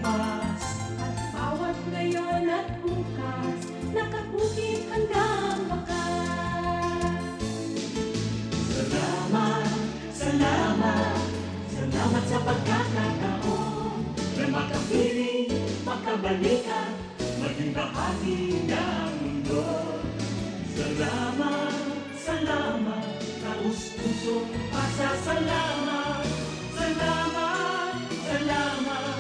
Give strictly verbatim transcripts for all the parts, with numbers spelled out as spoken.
At bawat ngayon at bukas, nakabukid hanggang wakas. Salamat, salamat, salamat sa pagkakataon na makapiling, makabalikan, maging bahagi ng mundo. Salamat, salamat, taos-pusong pasasalamat. Salamat, salamat,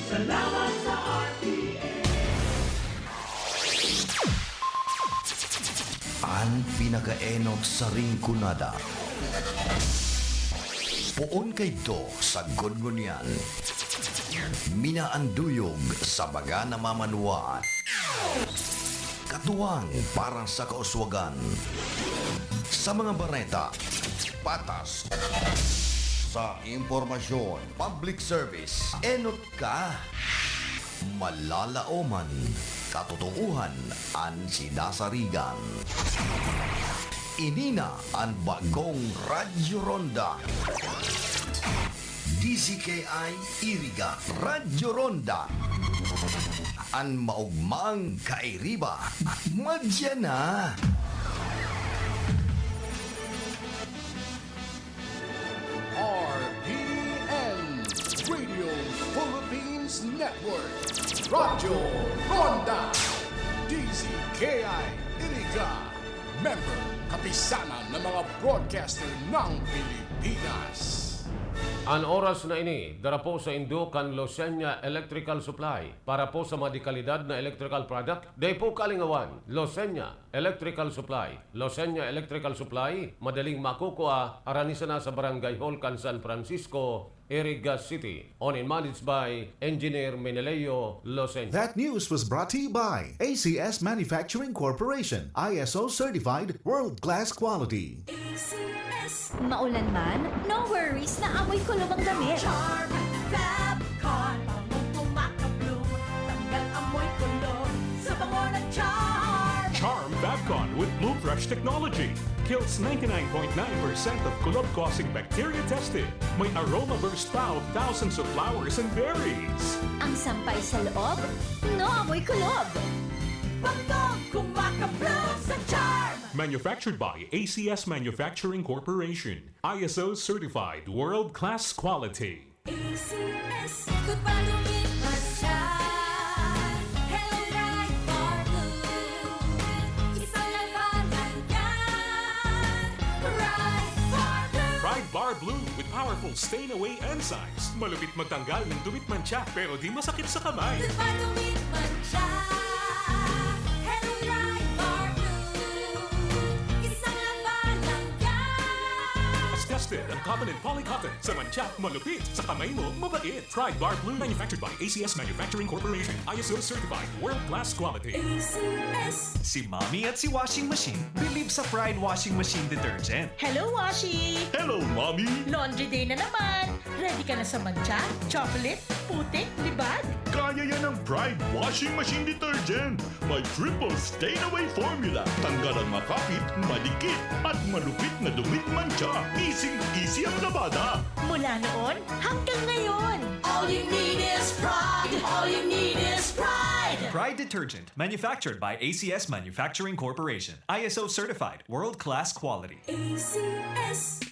salamat sa R T N. An pinakaenot sa Rinconada. Poon kaidto sagkod ngunyan. Minaanduyog sa baga na mamanwaan. Katuwang para sa kauswagan. Sa mga bareta, patas. Sa impormasyon, public service, enot ka. Malalaoman, katotohanan an sinasarigan. Ini na an bagong Radyo Ronda. D Z K I Iriga, Radyo Ronda. An maogmang kairiba, madya na. R P N, Radio Philippines Network, Radyo Ronda, D Z K I Iriga, member, kapisanan ng mga broadcaster ng Pilipinas. An oras na ini, dara po saindo kan Losenya Electrical Supply. Para po sa mga dekalidad na electrical product, dai po kalingawan, Losenya Electrical Supply. Losenya Electrical Supply, madaling makukua, harani sana sa Barangay Hall kan San Francisco, Iriga City. Owned and managed by Engineer Meneleo Losenya. That news was brought to you by A C S Manufacturing Corporation, I S O certified, world-class quality. A C S. Maulan man, no worries na amoy kulob ang damit. Charm Fab Con, bangong kumakabloom, tanggal amoy kulob sa bango ng Charm. Charm Fab Con with Bloom Fresh technology kills ninety-nine point nine percent of kulob-causing bacteria tested. May aroma burst pa of thousands of flowers and berries. Ang sampay sa loob, no amoy kulob. Bangong kumakabloom sa Charm. Manufactured by A C S Manufacturing Corporation. I S O certified world-class quality. A C S. Goodbye, lumit man siya. Hello, Pride Bar Blue. Isang laban lang yan. Pride Bar Blue. Pride Bar Blue with powerful stain away enzymes. Malupit magtanggal ng dumit mantsa, pero di masakit sa kamay. Goodbye, lumit man siya. Hello, Pride Bar Blue. Isang laban lang yan. Mas tested ang cotton and polycotton. Sa mantsa, malupit. Sa kamay mo, mabait. Pride Bar Blue. Manufactured by A C S Manufacturing Corporation. I S O certified. World-class quality. A C S. Si Mommy at si Washing Machine believe sa Pride Washing Machine Detergent. Hello, Washi! Hello, Mommy! Laundry day na naman! Ready ka na sa mantsa, chocolate, putik, libag? Kaya yan ng Pride Washing Machine Detergent. May triple stain away formula. Tanggal ang makapit, madikit, at malupit na dumit mantsa. Easy-easy ang labada. Mula noon hanggang ngayon. All you need is Pride. All you need is Pride. Pride Detergent, manufactured by A C S Manufacturing Corporation. I S O certified, world-class quality. A C S.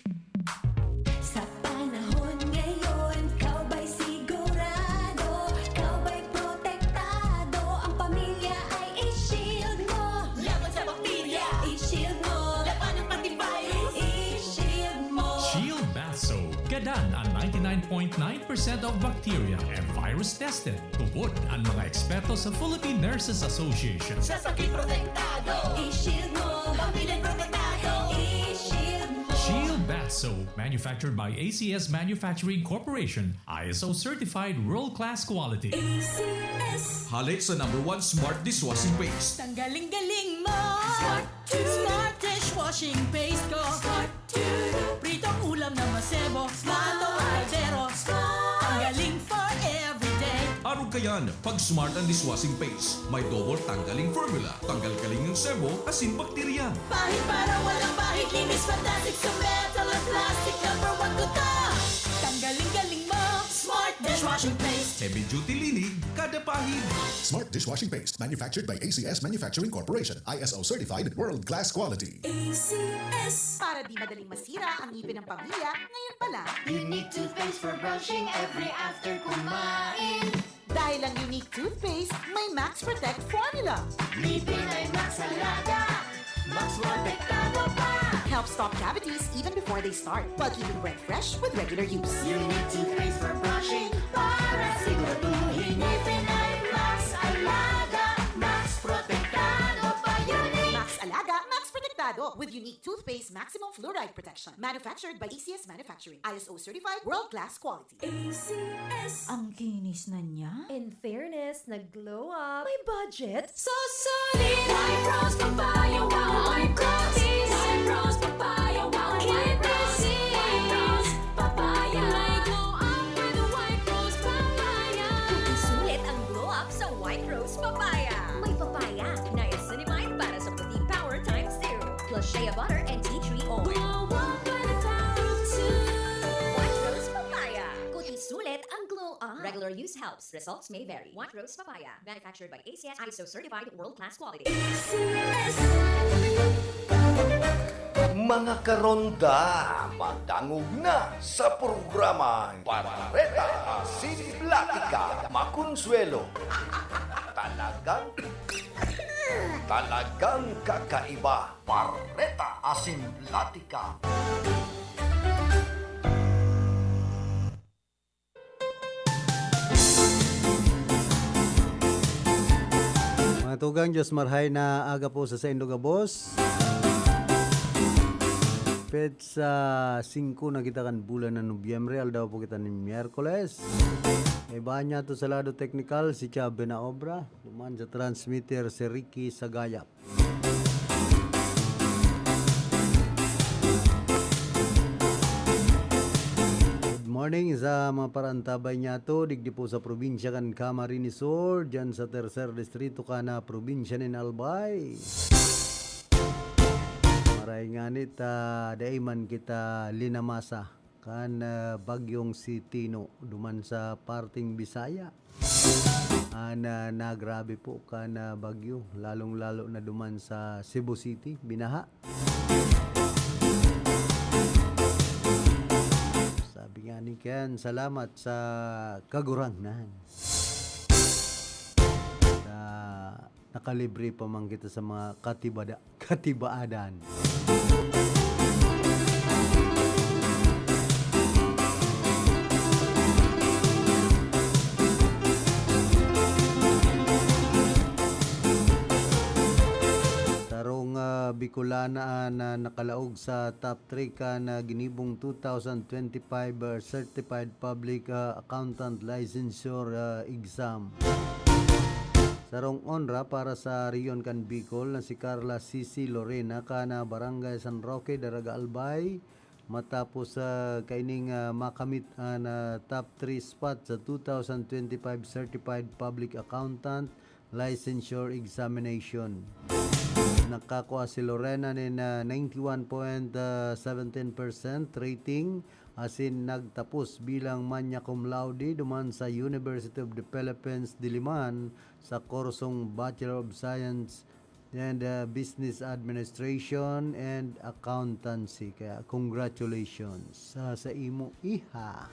Sa panahon ngayon, ikaw ba'y sigurado? Ikaw ba'y protektado? Ang pamilya ay i-shield mo. Laban sa bakterya, i-shield mo. Labanan pati virus, i-shield mo. Shield Bath Soap. Gadan an ninety-nine point nine percent of bacteria and virus tested. Tubod an mga eksperto sa Philippine Nurses Association. Sa sakit protektado, i-shield mo. Pamilya protektado, i-shield mo. Shield Bath Soap, manufactured by A C S Manufacturing Corporation, I S O certified world-class quality. A C S. Hale sa number one smart dishwashing paste. Tanggaling-galing mo! Smart! Smart dishwashing paste ko! Smart! Pritong ulam na masebo, plato, kaldero. Ang galing for everyday. Arog kayan, pag Smart ang dishwashing paste. May double tanggaling formula. Tanggal galing ng sebo, asin bakterya. Pahid para walang bahid, linis fantastic sa metal at plastic. Number one ko to. Tanggaling galing mo, Smart dish. Dishwashing paste. Heavy duty linig, kada pahid. Smart dishwashing paste, manufactured by A C S Manufacturing Corporation, I S O certified, world class quality. A C S. Para di madaling masira ang ngipin ng pamilya, ngayon pa lang. Unique toothpaste for brushing every after kumain. Dahil ang Unique Toothpaste may Max Protect Formula. Ngipin ay Max Alaga, Max Protektado pa. Help stop cavities even before they start, while keeping breath fresh with regular use. Unique toothpaste for brushing para siguraduhin ngipin ay Max Alaga, Max Protektado pa. Unique. Max Alaga, Max Protektado with Unique Toothpaste Maximum Fluoride Protection. Manufactured by A C S Manufacturing. I S O certified, world class quality. A C S. Ang kinis na niya. In fairness, nag-glow up. May budget? Susulit! White Rose Papaya, wow! White Rose! White Rose Papaya, wow! White Rose! White Rose Papaya! May glow up with White Rose Papaya! Sulit ang glow up sa White Rose Papaya. May papaya, niacinamide para sa puting power times two, plus shea butter and tea tree oil. Glow up with the power of two. White Rose Papaya. Kuti sulit ang glow up. Regular use helps. Results may vary. White Rose Papaya. Manufactured by A C S, I S O certified, world class quality. A C S. Mga karonda, madangog na sa programang Bareta Asin Platika, Makonsuelo. Talagang, talagang kakaiba. Bareta Asin Platika. Mga tugang, Diyos marhay na aga po sa saindo gabos. Petsa singko na kita kan bulan na Nobyembre, aldaw po kita nin Miyerkules. Kaibahan niya to sa lado teknikal, si Chab na obra. Duman sa transmitter, si Ricky Sagayap. Good morning sa mga parantabay niyato, digdi po sa probinsya kan Camarines Sur, dyan sa Tercer Distrito kan probinsya nin Albay. Maray ngani ta, dai man kita linamasa kan, ah, bagyong si Tino duman sa parting Bisaya. An, ah, nagrabe po kan, ah, bagyo, lalong-lalo na duman sa Cebu City, binaha. Sabi nga ni Ken, salamat sa Kagurangnan. Sa nakalibre pa man kita sa mga katibada, katibaadan. Sarong, ah, Bicolana na nakalaog sa top three kan, ah, ginibong two thousand twenty-five, ah, Certified Public, ah, Accountant Licensure, ah, Exam. Sarong onra para sa rehiyon kan Bicol na si Carla C C Lorena kan, ah, Barangay San Roque, Daraga, Albay, matapos, ah, kaining, ah, makamit an, ah, top three spot sa two thousand twenty-five Certified Public Accountant Licensure Examination. Nakakua si Lorena nin, ah, ninety-one point seventeen percent rating asin nagtapos bilang magna cum laude duman sa University of the Philippines, Diliman, sa kursong Bachelor of Science and, uh, Business Administration and Accountancy. Kaya congratulations sa, sa imo, iha.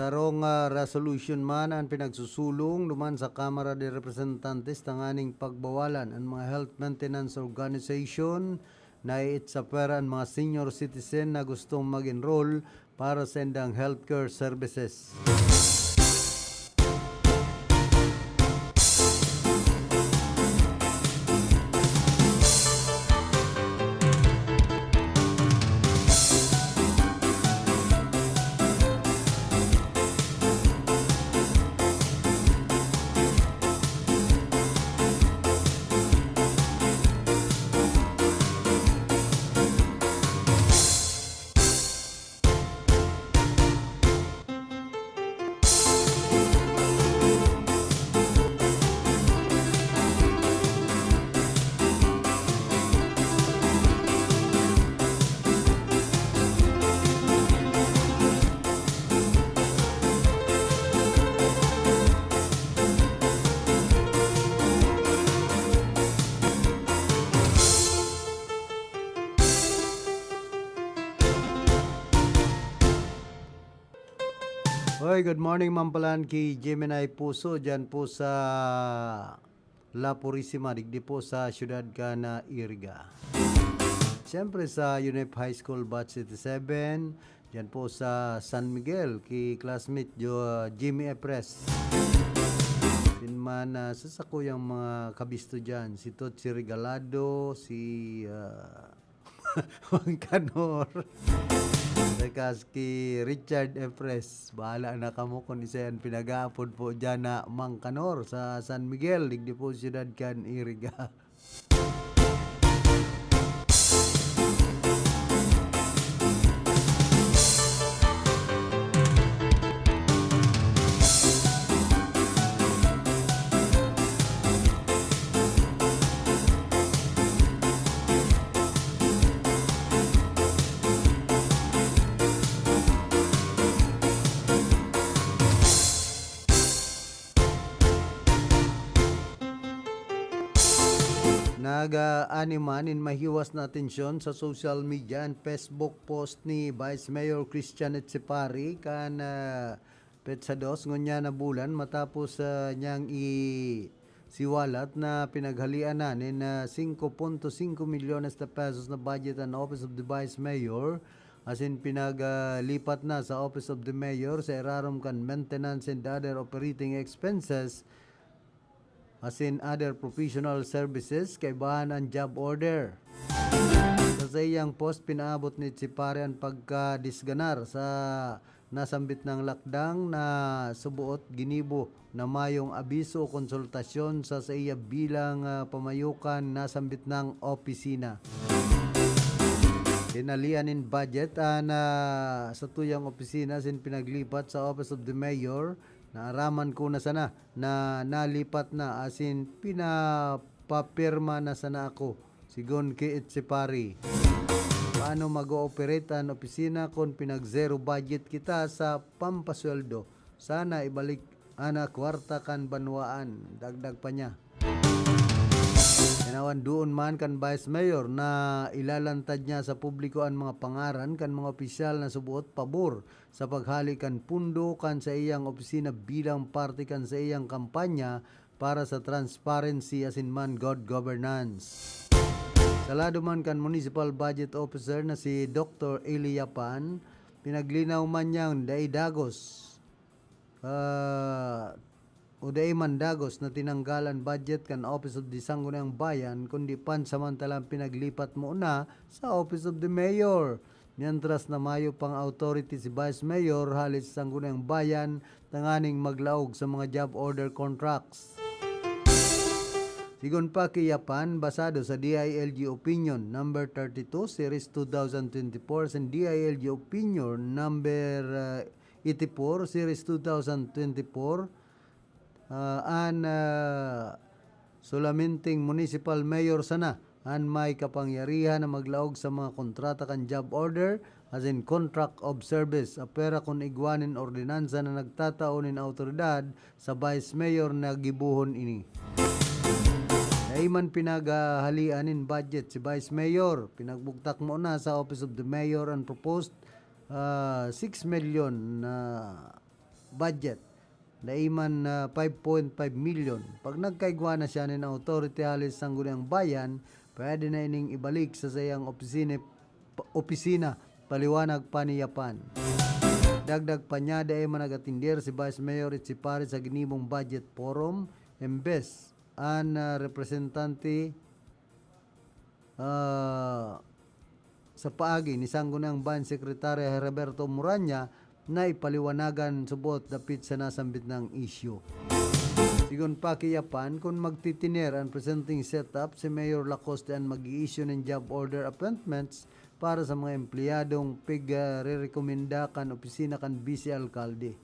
Sarong, ah, resolution man an pinagsusulong duman sa Kamara de Representantes tanganing pagbawalan an mga health maintenance organization na iitsapwera an mga senior citizen na gustong mag-enroll para sa indang healthcare services. Hoy, good morning, Mampalan, ki Gemini Puso, dyan po sa La Purisima, digdi po sa siyudad kan Iriga. Siyempre sa UNEP High School Batch eighty-seven, dyan po sa San Miguel, ki classmate jo, Jimmy Epres. Din man, ah, sa sakuyang mga kabisto dyan, si Totsi Regalado, si, ah, Mang Kanor. Saka ki Richard Efres, bahala na kamo kun isa yan pinag-aapod po dyan na Mang Kanor sa San Miguel, digdi po siyudad kan Iriga. Nag-aanima nin mahiwas na atensyon sa social media an Facebook post ni Vice Mayor Christian Etchepare kan, ah, petsa dos ngunyan na bulan matapos, ah, niyang isiwalat na pinaghalian na nin, ah, singko punto singko milyones na pesos na budget an Office of the Vice Mayor, asin pinag, ah, lipat na sa Office of the Mayor sa irarom kan maintenance and other operating expenses asin other professional services kaibahan an job order. Sa saiyang post, pinaabot ni Etchepare an pagkadisganar sa nasambit nang lakdang na suboot ginibo na mayong abiso o konsultasyon sa saiya bilang, ah, pamayokan nasambit nang opisina. Hinalian nin budget an, ah, satuyang opisina asin pinaglipat sa Office of the Mayor. Naaraman ko na sana na nalipat na asin pinapapirma na sana ako, sigon ki Etchepare. Paano mag-ooperate an opisina kun pinag-zero budget kita sa pampasweldo? Sana ibalik an kwarta kan banwaan, dagdag pa niya. Tinawan doon man kan Vice Mayor na ilalantad niya sa publiko an mga pangaran kan mga opisyal na suboot pabor sa paghale kan pondo kan saiyang opisina bilang parte kan saiyang kampanya para sa transparency asin man good governance. Sa lado man kan Municipal Budget Officer na si Doktor Eli Yapan, pinaglinaw man niyang dai dagos, ah, o dai man dagos na tinanggal an budget kan Office of the Sangguniang Bayan, kundi pansamantalang pinaglipat mo na sa Office of the Mayor. Mientras na mayo pang authority si Vice Mayor hale sa Sangguniang Bayan tanganing maglaog sa mga job order contracts. Sigon pa ki Yapan, basado sa D I L G Opinion Number thirty-two, Series two thousand twenty-four, and D I L G Opinion Number, uh, eighty-four, Series two thousand twenty-four, ah, an, ah, solamenteng municipal mayor sana an may kapangyarihan na maglaog sa mga kontrata kan job order asin contract of service, apwera kun igwa nin ordinansa na nagtatao nin awtoridad sa vice mayor na gibohon ini. Dai man pinaghahalian nin budget si vice mayor. Pinagbugtak mo na sa Office of the Mayor an proposed, ah, six million na budget, dai man, ah, five point five milyon. Pag nagkaigwa na siya nin authority hali sa Sangguniang Bayan, pwede na ining ibalik sa saiyang opisina, opisina, paliwanag pa ni Yapan. Dagdag pa niya, dai man nag-atender si Vice Mayor Echepare sa ginibong budget forum, imbes an, ah, representante, ah, sa paagi ni Sangguniang Bayan Secretary Heriberto Moranya na ipaliwanagan subot dapit sa nasambit nang isyu. Sigon pa ki Yapan, kun magtitiner an presenteng setup, si Mayor Lacoste an mag-i-issue nin job order appointments para sa mga empleyadong pig-, ah, rerekomenda kan opisina kan Vice Alkalde.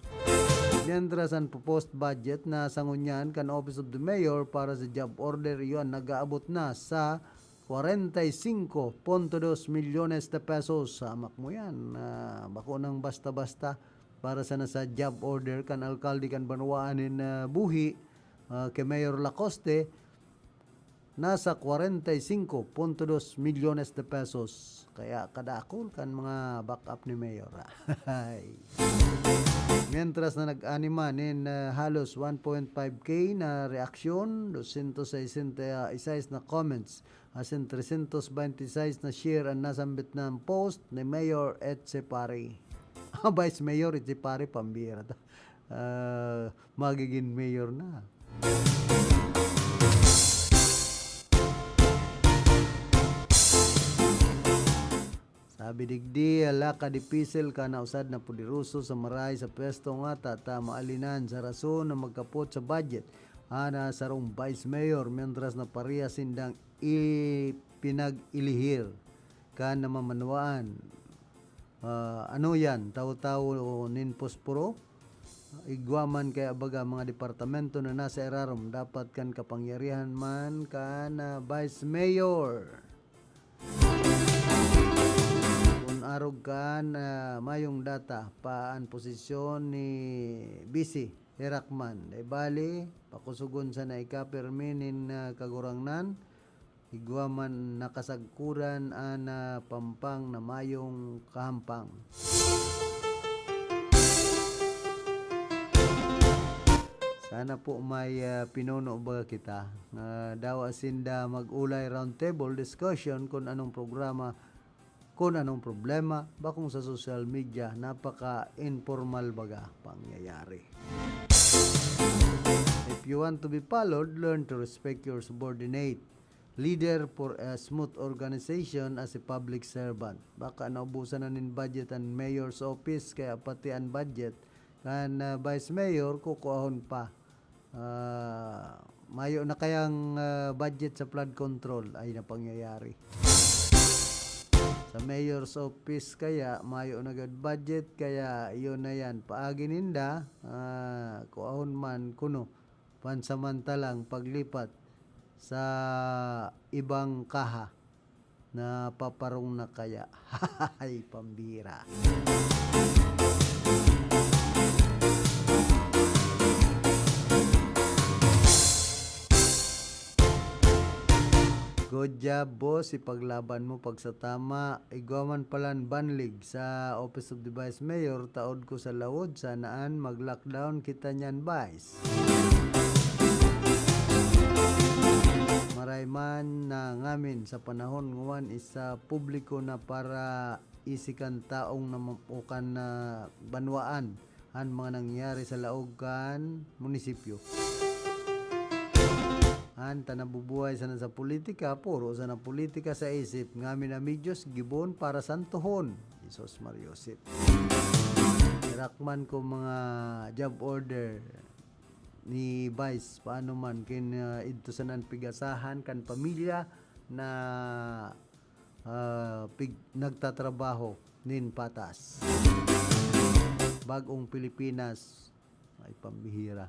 Mientras an proposed budget na sa ngunyan kan Office of the Mayor para sa job order, iyon nag-aabot na sa kwarenta y singko punto dos milyones de pesos. Hamak mo yan. Ah, bako nang basta-basta para sana sa job order kan alkalde kan banwaan nin, ah, Buhi, ah, ki Mayor Lacoste, nasa kwarenta y singko punto dos milyones de pesos. Kaya kadakul kan mga backup ni Mayor. Hay. Mientras na nag-anima nin, ah, halos one point five K na reaksyon, dosyentos sesenta y seis na comments, asin tresyentos bente y seis na share an nasambit na post ni Mayor Echepare. Ah, Vice Mayor Echepare, pambira ta. Ah, magiging mayor na. Sabi digdi, "Hala ka dipisil kan usad na poderoso sa marahay sa pwesto ngata ta maalinan sa rason na magkapot sa budget," ana sarong Vice Mayor, mientras na parehas sindang ipinag-ilihir kan namamanwaan. Ah, ano yan? Tawo-tawo nin posporo? Igwa man kaya baga mga departamento na nasa irarom dapat kan kapangyarihan man kan, ah, Vice Mayor. Kun arog kan, ah, mayong data pa an posisyon ni Vice, herak man. Dai bali, pakusogon sana ika pirmi nin, ah, Kagurangnan. Igwa man nakasagkodan an, ah, pampang na mayong kahampang. Sana po may, ah, pinuno baga kita. Ah, dawa sinda mag-olay round table discussion kun anong programa, kun anong problema, bakong sa social media, napaka-informal baga pangyayari. If you want to be followed, learn to respect your subordinate. Leader for a smooth organization as a public servant. Baka naubusan na nin budget an mayor's office, kaya pati an budget kan, ah, vice mayor kukuahon pa. Ah, mayo na kayang, ah, budget sa flood control. Ay, na pangyayari. Sa mayor's office kaya, mayo na gad budget, kaya iyon na yan. Paagi ninda, ah, kuahon man kuno pansamantalang paglipat sa ibang kaha na paparong na kaya. Ay, pambira. Good job, boss. Ipaglaban mo pag sa tama. Igwa man palan banlig sa Office of the Vice Mayor, taod ko sa lawod, sanaan mag-lockdown kita niyan, Vice. Maray man na ngamin sa panahon nguan isa publiko na para isi kan taong na o kan na banwaan an mga nangyari sa laog kan munisipyo. An ta nabubuhay sana sa politika, puro sana politika sa isip. Ngamin na medios, gibon para santohon. Jesus Mariosip. Irakman ko mga job order ni Vice, paano man, kin, ah, idto sana an pigasahan kan pamilya na, ah, pig-, nagtatrabaho nin patas. Bag-ong Pilipinas, ay pambihira.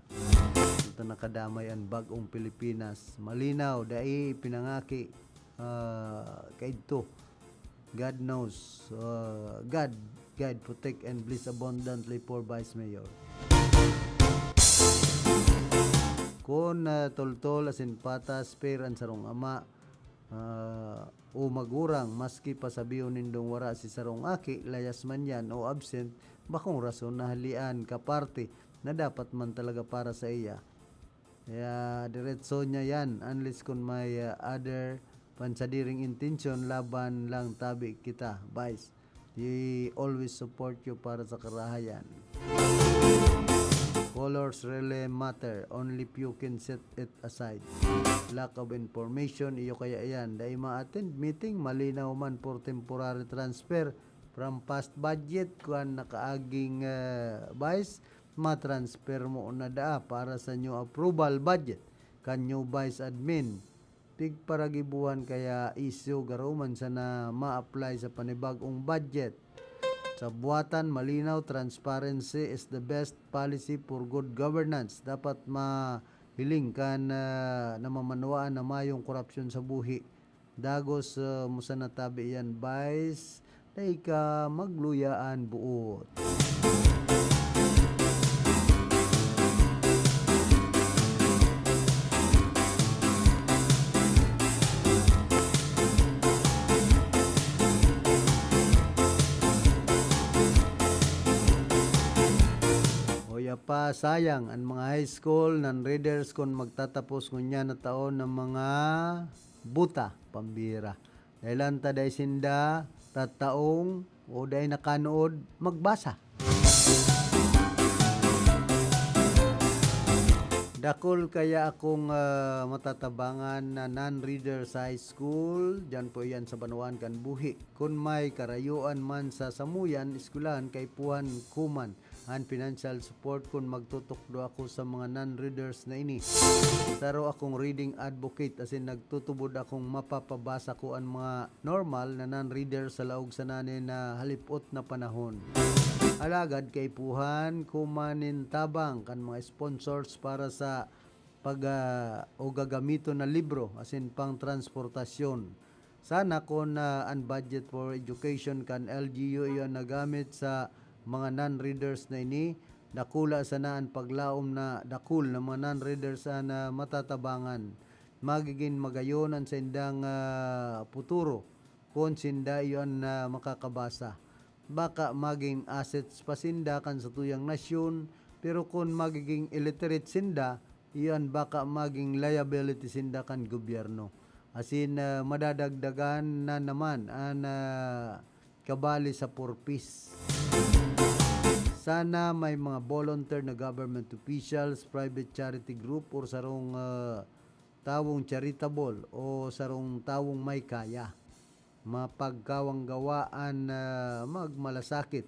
Ito nakadamay an bag-ong Pilipinas. Malinaw, dai ipinangaki, ah, kaidto. God knows. Uh, God, guide, protect, and bless abundantly for Vice Mayor. Kun, uh, toltol asin patas, fair an sarong ama, uh, o magurang, maski pa sabihon nindong wara si sarong aki, layas man yan o absent, bakong rason na halian ka parte na dapat man talaga para sa iya. Kaya diretso niya yan, unless kung may, ah, other pansadiring intensyon, laban lang tabi kita, Vice. We always support you para sa karahayan. Colors really matter, only few can set it aside. Lack of information, iyo kaya yan. Dai ma-attend meeting, malinaw man for temporary transfer from past budget, kuan nakaaging, ah, Vice, matransfer mo na daa para sa new approval budget kan new vice admin. Pigparagibuhan kaya isyu garo man sana ma-apply sa panibag-ong budget. Sa buhatan, malinaw, transparency is the best policy for good governance. Dapat mahiling kan, ah, namamanwaan na mayong korupsyon sa buhi. Dagos, ah, mo sana tabi yan, Vice. Dai ka magluyaan buot. Oya pa, sayang, an mga high school, non-readers, kun magtatapos ngunyan na taon ng mga buta, pambira. Dahelan ta dai sinda tataong o dai nakanood magbasa. Dakul kaya akong, ah, matatabangan na non-reader sa high school, diyan po iyan sa banwaan kan buhi. Kun may karayoan man sa samuyan, eskwelahan, kaipuhan ko man an financial support kun magtutukdo ako sa mga non-readers na ini. Saro akong reading advocate, asin nagtutubod akong mapapabasa ko an mga normal na non-reader sa laog sana nin, ah, halipot na panahon. Alagad kaipuhan ko man nin tabang kan mga sponsors para sa pag, ah, o gagamiton na libro asin pang-transportasyon. Sana kun, ah, an budget for education kan L G U iyo an nagamit sa mga non-readers na ini, dakula sana an paglaom na dakul na mga non-readers an, ah, matatabangan. Magigin magayon an saindang, ah, puturo kun sinda iyo an, ah, makakabasa. Baka magin assets pa sinda kan satuyang nasyon, pero kun magiging illiterate sinda, iyan baka maging liability sinda kan gobyerno. Asin, ah, madadagdagan na naman an, ah, kabali sa purpose. Sana may mga volunteer na government officials, private charity group, or sarong, ah, tawong charitable o sarong tawong may kaya. Mapagkawang gawa an, ah, magmalasakit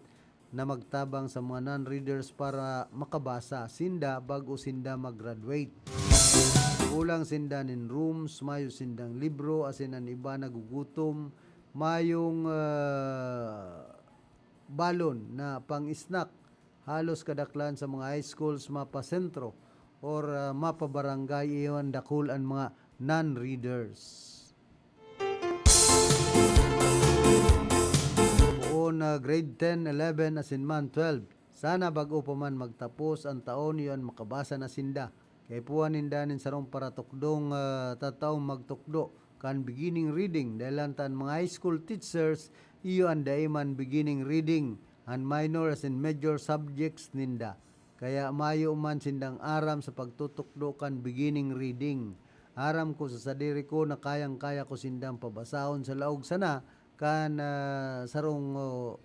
na magtabang sa mga non-readers para makabasa sinda bago sinda mag-graduate. Kulang sinda nin rooms, mayo sindang libro, asin an iba nagugutom, mayong, ah, balon na pang-snack. Halos kadaklan sa mga high schools mapasentro or, ah, mapabarangay iyan dakul an mga non-readers. Poon na grade ten, eleven, asin man twelve. Sana bag-o pa man magtapos an taon, iyan makabasa na sinda. Kaipuhan ninda nin sarong paratukdong, ah, tataong magtukdo kan beginning reading, dahelan ta an mga high school teachers, iyo an dai man beginning reading, an minor asin major subjects ninda. Kaya mayo man sindang aram sa pagtutukdo kan beginning reading. Aram ko sa sadiri ko na kayang-kaya ko sindang pabasahon sa laog sana kan, ah, sarong, o,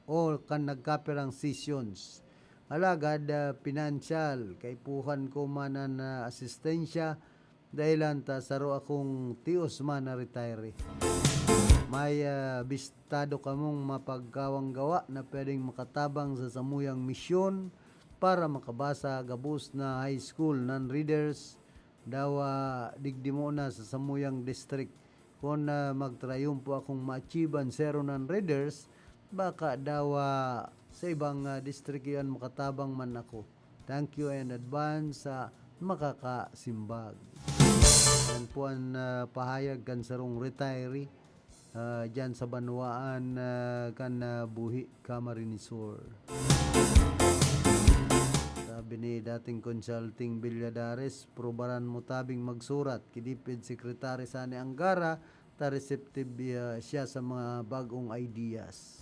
o kan nagkapirang sessions. Alagad, ah, pinansyal, kaipuhan ko man an, ah, asistensya, dahelan ta saro akong tios man na retire. May, ah, bistado kamong mapagkawang gawa na pwedeng makatabang sa samuyang misyon para makabasa gabos na high school non-readers, dawa digdi mo na sa samuyang district. Kun, ah, magtrayumpo akong ma-achieve an zero non-readers, baka dawa sa ibang, ah, district iyan makatabang man ako. Thank you in advance sa makakasimbag. Yan po an, ah, pahayag kan sarong retiree, ah, dyan sa banwaan, ah, kan, ah, Buhi, Camarines Sur. Sabi ni dating Consulting Villadares, "Probaran mo tabing magsurat ki DepEd Secretary Sonny Angara, ta receptive, ah, siya sa mga bagong ideas."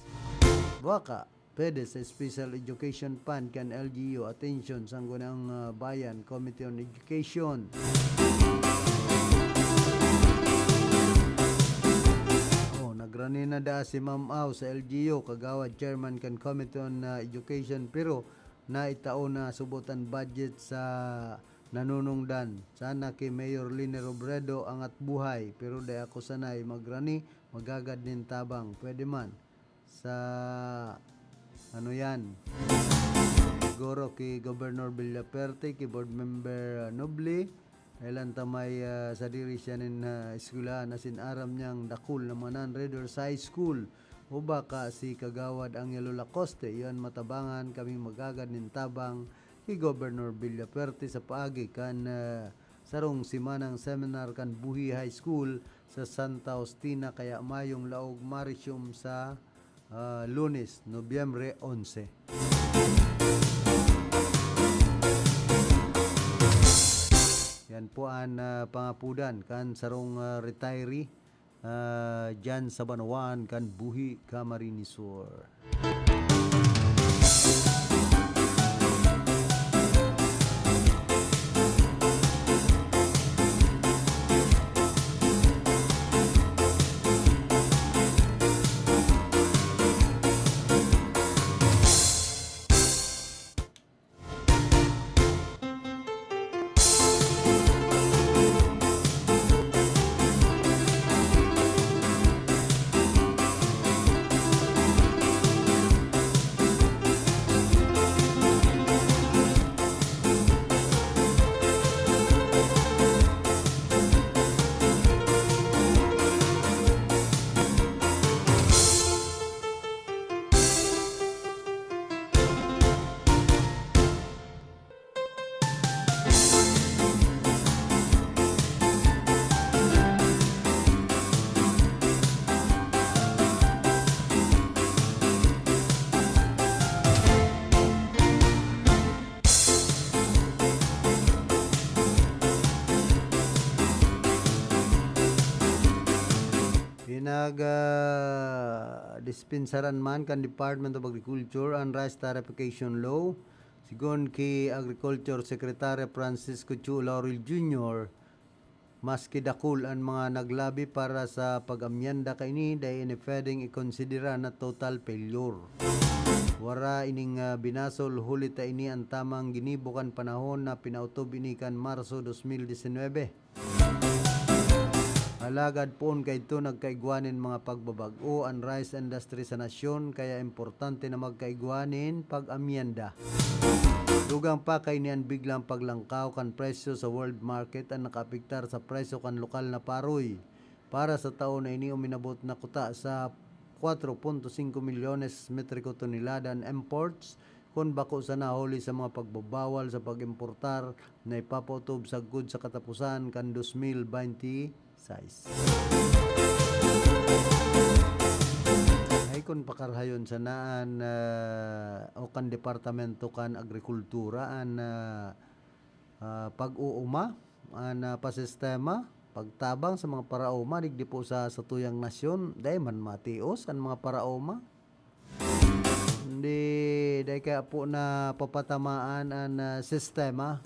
Baka, pwede sa Special Education Fund kan L G U, atensyon, Sangguniang, ah, Bayan, Committee on Education. Oh, nagrani na daa si Ma'am Au sa L G U, kagawad chairman kan Committee on, ah, Education, pero naitao na subot an budget sa nanunungdan. Sana ki Mayor Leni Robredo angat buhay, pero dai ako sanay magrani, maghagad nin tabang. Pwede man. Sa, ano yan? Siguro ki Governor Villafuerte, ki Board Member, ah, Noble, kailan ta may, ah, sadiri siya nin, ah, eskwelahan asin aram niyang dakul na mga non-readers high school. O baka si Kagawad Angelo Lacoste, iyan matabangan kaming maghagad nin tabang ki Governor Villafuerte sa paagi kan, ah, sarong semanang seminar kan Buhi High School sa Santa Justina, kaya mayong laog ma-resume sa, ah, Lunes, Nobyembre onse. Yan po an, ah, pangapudan kan sarong, ah, retiree, ah, diyan sa banwaan kan Buhi, Camarines Sur. Pinag, ah, dispensaran man kan Department of Agriculture an rice tariffication law. Sigon ki Agriculture Secretary Francisco Chu Laurel Junior, maski dakul an mga naglabi para sa pag-amyenda kaini, dai ini pwedeng ikonsidera na total failure. Wara ining, ah, binasol, huli ta ini an tamang ginibo kan panahon na pinautob ini kan Marso dos mil disinwebe. Alagad poon kaidto nagkaigwa nin mga pagbabag-o an rice industry sa nasyon, kaya importante na magkaigwa nin pag-amyenda. Dugang pa, kaini an biglang paglangkaw kan presyo sa world market an nakaapektar sa presyo kan lokal na paroy. Para sa taon na ini, uminabot na kuta sa kwatro punto singko milyones metriko tonelada an imports, kun bako sana huli sa mga pagbabawal sa pag-importar na ipapautob sagkod sa kataposan kan dos mil bente sais. Ay, kun pakarhayon sana an, ah, o kan Departamento kan Agrikultura an, ah, ah, pag-uuma, an, ah, pasistema, pagtabang sa mga paraoma digdi po sa satuyang nasyon, dai man matios an mga paraoma. Hindi, dai kaya po napapatamaan an, ah, sistema.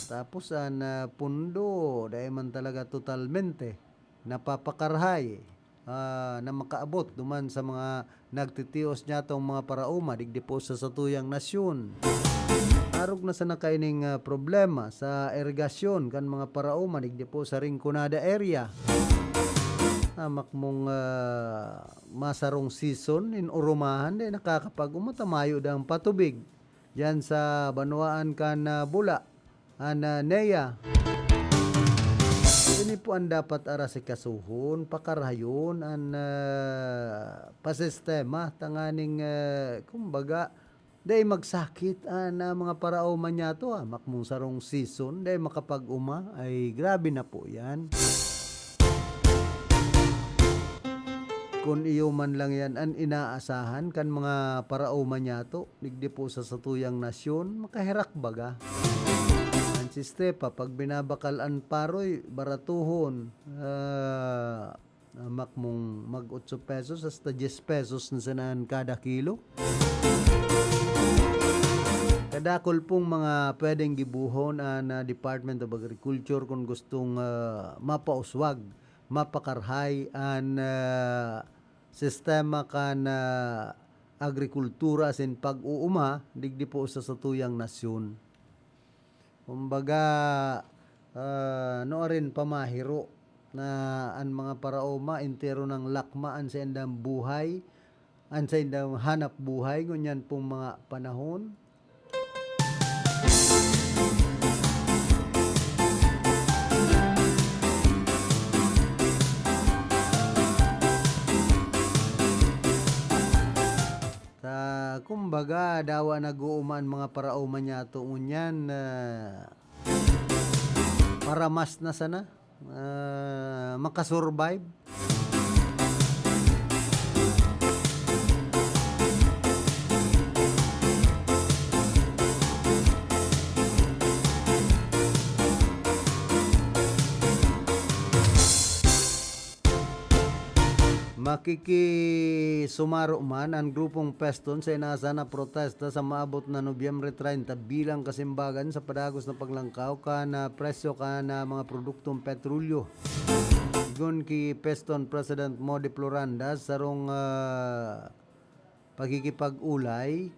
Tapos an, ah, pundo, dai man talaga totalmente napapakarhay, ah, na makaabot duman sa mga nagtitios niyatong mga paraoma digdi po sa satuyang nasyon. Arog na sana kaining, ah, problema sa irigasyon kan mga paraoma digdi po sa Rinconada area. Hamak mong, ah, masarong season nin urumahan, dai nakakapag-uma ta mayo dang patubig diyan sa banwaan kan, ah, Bula, an, ah, NEA. Ini po an dapat arasikasuhon, pakarhayon an, ah, pasistema tanganing, ah, kumbaga, dai magsakit an, ah, mga paraoma niyato, ah. Makmong sarong season, dai makapag-uma, ay grabe na po yan. Kun iyo man lang yan an inaasahan kan mga paraoma niyato, digdi po sa satuyang nasyon, makaherak baga. An sistepa, pag binabakal an paroy, baratuhon, ah, Ah, makmong mag otso pesos hasta dyes pesos na sana an kada kilo. Kadakul pong mga pwedeng gibohon an, ah, Department of Agriculture kun gustong, ah, mapauswag, mapakarhay an, ah, sistema kan, ah, agrikultura asin pag-uuma digdi po sa satuyang nasyon. Kumbaga, ah, nuarin pamahiro na an mga paraoma entero nang lakma an saindang buhay, an saindang hanap buhay ngunyan pong mga panahon. Ta, kumbaga, dawa nag-uuma an mga paraoma niyato ngunyan, ah, paramas na sana, ah, makasurvive. Makikisumaro man an grupong Peston sa inaasahan na protesta sa maabot na Nobyembre treinta bilang kasimbagan sa padagos na paglangkaw kan, ah, presyo kan, ah, mga produktong petrolyo. Sigon ki Peston President Modi Floranda, sarong, ah, pakikipag-olay,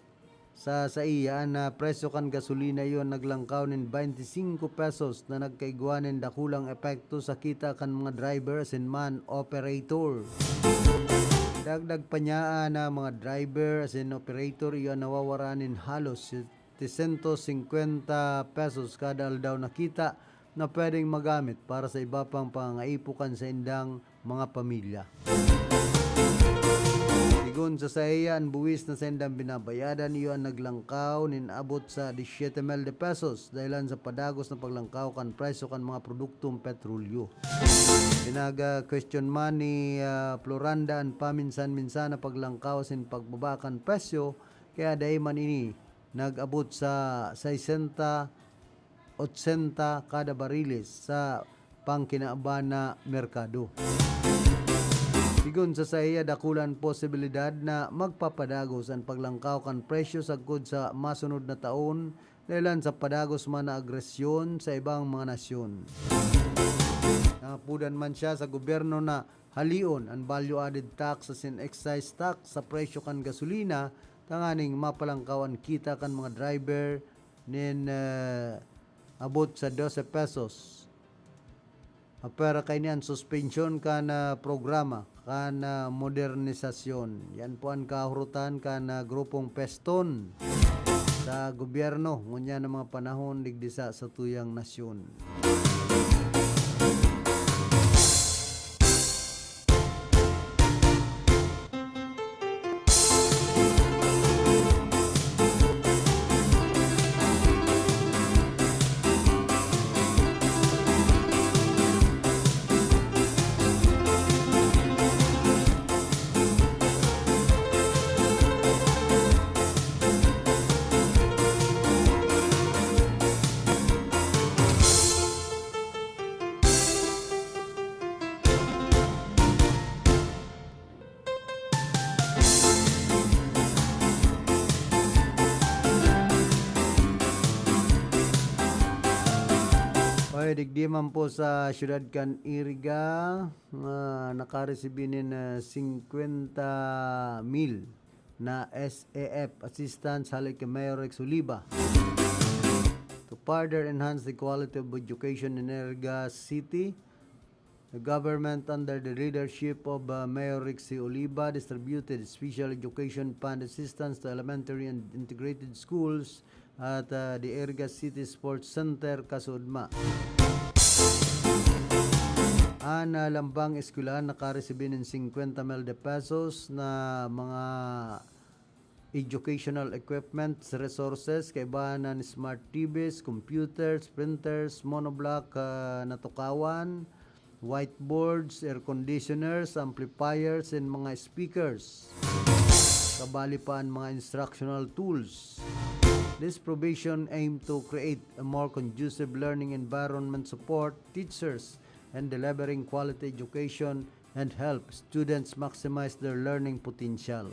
sa saiya, an, ah, presyo kan gasolina iyo an naglangkaw nin baynte singko pesos na nagkaigwa nin dakulang epekto sa kita kan mga driver asin man operator. Dagdag pa niya, an, ah, mga driver asin operator iyo an nawawaran nin halos setecientos cincuenta pesos kada aldaw na kita na pwedeng magamit para sa iba pang pangangaipo kan saindang mga pamilya. Sigon sa saiya, an buwis na saindang binabayadan iyo an naglangkaw nin abot sa disyete mil de pesos dahelan sa padagos na paglangkaw kan presyo kan mga produktong petrolyo. Pinag-question man ni, ah, Floranda an paminsan-minsan na paglangkaw asin pagbaba kan presyo, kaya dai man ini nag-abot sa sesenta, otsenta kada bariles sa pangkinaban na merkado. Sigon sa saiya, dakula an posibilidad na magpapadagos an paglangkaw kan presyo sagkod sa masunod na taon dahelan sa padagos man na agresyon sa ibang mga nasyon. Nangapodan man siya sa gobyerno na halion an value-added tax asin excise tax sa presyo kan gasolina tanganing mapalangkaw an kita kan mga driver nin, eh, abot sa dose pesos. Apwera kaini an suspensyon kan, ah, programa kan, ah, modernisasyon. Yan po an kahurutan kan, ah, grupong Peston sa gobyerno ngunyan na mga panahon digdi sa satuyang nasyon. Oy, digdi man po sa siyudad kan Iriga, nga nakaresibi nin, ah, singkwenta mil na S A F assistance hale ki Mayor Rex Oliva. To further enhance the quality of education in Iriga City, the government, under the leadership of, uh, Mayor Rexy Oliva, distributed special education fund assistance to elementary and integrated schools at, uh, the Iriga City Sports Center, Casudma. An, uh, lambang eskwelahan nakaresibi nin singkwenta mil de pesos na mga educational equipments, resources, kaibahan na ni smart T Vs, computers, printers, monoblock, ah, na tukawan, whiteboards, air conditioners, amplifiers, and mga speakers. Kabali pa an mga instructional tools. This provision aim to create a more conducive learning environment, support teachers, and delivering quality education and help students maximize their learning potential.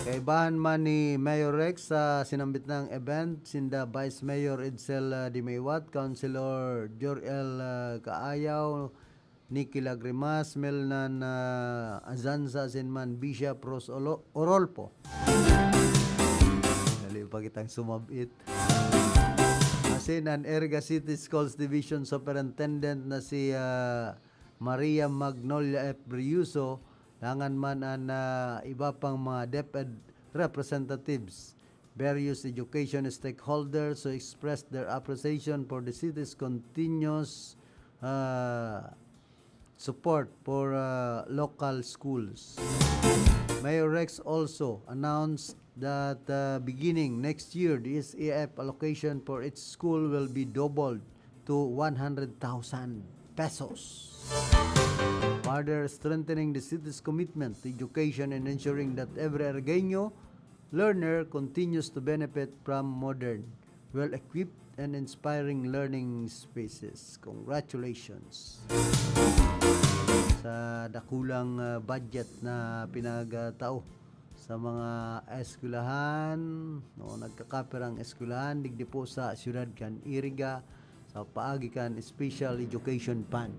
Kaibahan man ni Mayor Rex sa sinambit nang event, sinda Vice Mayor Edsel, ah, Dimaiwat, Councilor Jor-el, ah, Kaayaw, Nicky Lagrimas, Melnan, ah, Azanza, asin man Bishop Ros Olo-, Orolpo. Dali pa kitang sumab-it. Asin an Iriga City Schools Division Superintendent na si, ah, Maria Magnolia F. Briuso, dangan man an, ah, iba pang mga DepEd representatives, various education stakeholders who expressed their appreciation for the city's continuous, ah, support for, ah, local schools. Mayor Rex also announced that, uh, beginning next year, the S A F allocation for each school will be doubled to one hundred thousand pesos, further strengthening the city's commitment to education and ensuring that every Irigeño learner continues to benefit from modern, well-equipped, and inspiring learning spaces. Congratulations sa dakulang, ah, budget na pinagtao sa mga eskwelahan, no, nagkakapirang eskwelahan digdi po sa siyudad kan Iriga, sa paagi kan Special Education Fund.